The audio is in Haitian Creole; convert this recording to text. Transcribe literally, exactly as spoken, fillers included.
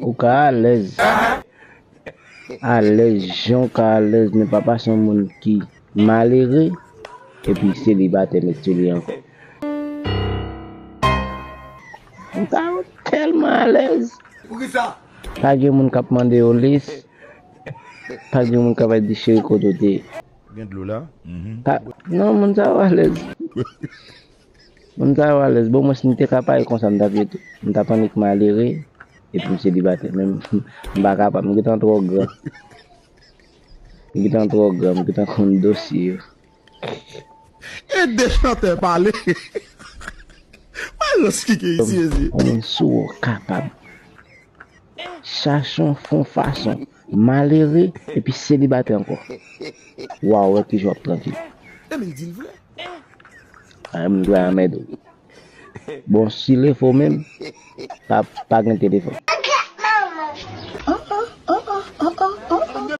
Ou ka alèz. Alèz, jan w ka alèz, men pa pase yon moun ki malere epi selibatè met sou li ankò. Ou ka tèlman alèz. Pou ki sa? Pa gen moun k ap mande yo lis. Pa gen moun k ap di cheri kote w te ye. Gen dlo la. Mhm. Pa, non, moun sa yo alèz. Moun sa yo alèz. Bon, mwen, si m te ka pale konsa, m t ap ye tou. M t ap annik malere, epi m selibatè. Men m, m pa kapab. M gentan twò gran. M gentan twò gran. M gentan konn dosye yo. Ede chantè pale. Mwen, Roski ke isi, isi. Yon moun sou ou kapab. Chache yon fon fason. Malere, epi selibatè ankò. Wa w wè kijan w ap trankil. E men l di l vre. A, m dwe anmède w. Bon, si l e fo menm, pa, pa gen telefòn.